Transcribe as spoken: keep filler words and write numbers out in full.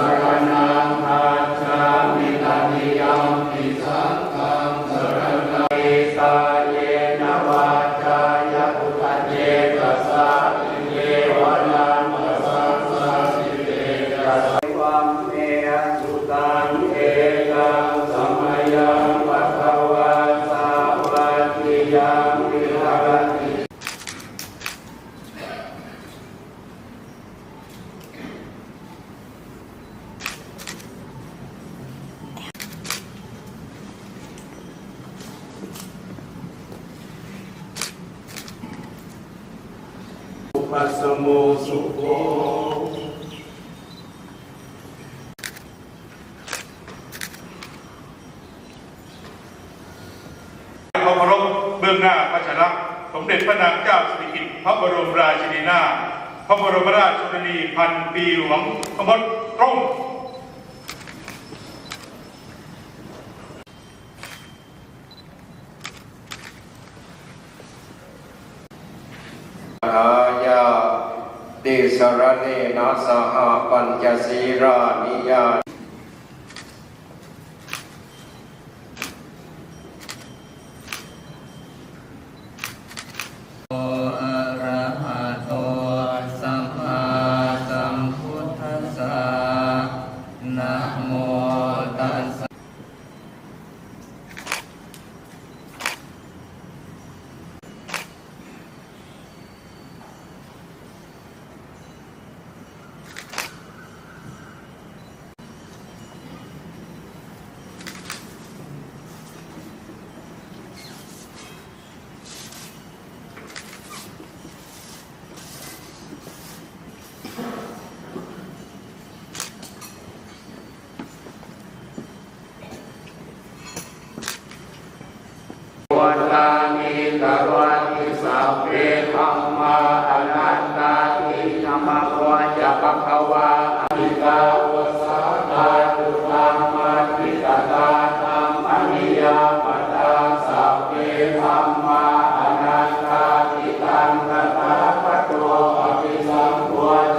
saraṇaṃ gacchāmi. Tatiyampi saṅghaṃ saraṇaṃ. Kāyena vācāya uda cetasā, iddhivarammasaṃsādhi tejasā. Evaṃ me sutaṃ. Ekaṃ samayaṃ bhagavā sāvatthiyaṃ viharati. ปัสสโมสุโข เคารพเบื้องหน้าพระชนะ สมเด็จพระนางเจ้าสิริกิติ์ พระบรมราชินีนาถ พระบรมราชชนนีพันปีหลวง ทั้งหมดตรง Āyā tisaraṇena saha pañca sīlāni yā arahato sammāsambuddhassa. Namo tassa. Vandāmi